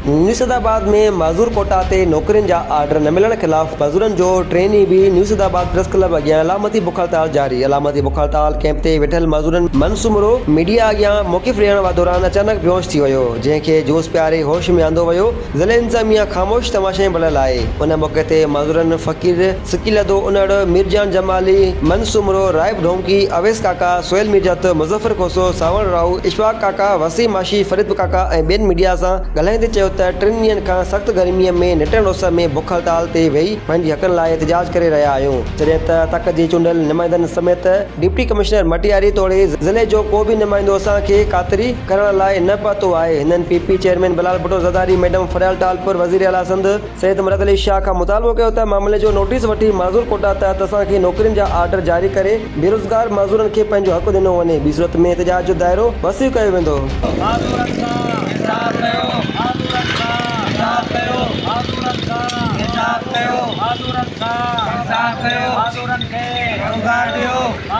نيوسيدآباد ۾ معذور ڪوٽا تي نوڪرين جا آرڊر نه ملڻ خلاف معذورن جو ٽئين ڏينهن به نيوسيدآباد پريس ڪلب اڳيان علامتي بک هڙتال جاري، علامتي بک هڙتال ڪئمپ تي ويٺل معذورن من سومرو ميڊيا اڳيان موقف ڏيڻ دوران اچانڪ بيهوش ٿي ويو، جنهن کي جوس پياري هوش ۾ آندو ويو، ضلعي انتظاميا خاموش تماشائي بڻيل آهي، ان موقعي تي معذورن فقير سڪيلڌو انڙ، ميرجان جمالي، من سومرو، رائب ڍونڪي، اويس ڪاڪا، سهيل ميرجت، مظفر کوسو، سانوڻ راهو، اشفاق ڪاڪا، وسيم ماشي، فريد ڪاڪا ۽ ٻين ميڊيا سان ڳالهائيندي چيو ته ٽن ڏينهن کان سخت گرمي ۾ نٽهڻ اس ۾ بک هڙتال تي ويهي پنهنجي حقن لاء احتجاج ڪري رهيا آهيون جڏهن ته تڪ جي چونڊيل نمائندن سميت ڊپٽي ڪمشنر مٽياري توڙي ضلعي جو ڪو به نمائندو اسان کي خاطري ڪرڻ لاء نه پهتو آهي هنن P P chairman Bilawal Bhutto Zardari, madam Faryal Talpur, وزير اعليٰ سنڌ سيد مراد علي شاهه کان مطالبو ڪيو ته معاملي جو نوٽيس وٺي معذور ڪوٽا تحت اسان کي نوڪرين جا آرڊر جاري ڪري بيروزگار معذورن کي پنهنجو حق ڏنو وڃي ٻي صورت ۾ احتجاج جو دائرو وسيع ڪيو ويندو. معذورن سان انصاف ڪيو معذورن سان انصاف ڪيو معذورن سان انصاف ڪيو معذورن سان انصاف ڪيو معذورن کي روزگار ڏيو.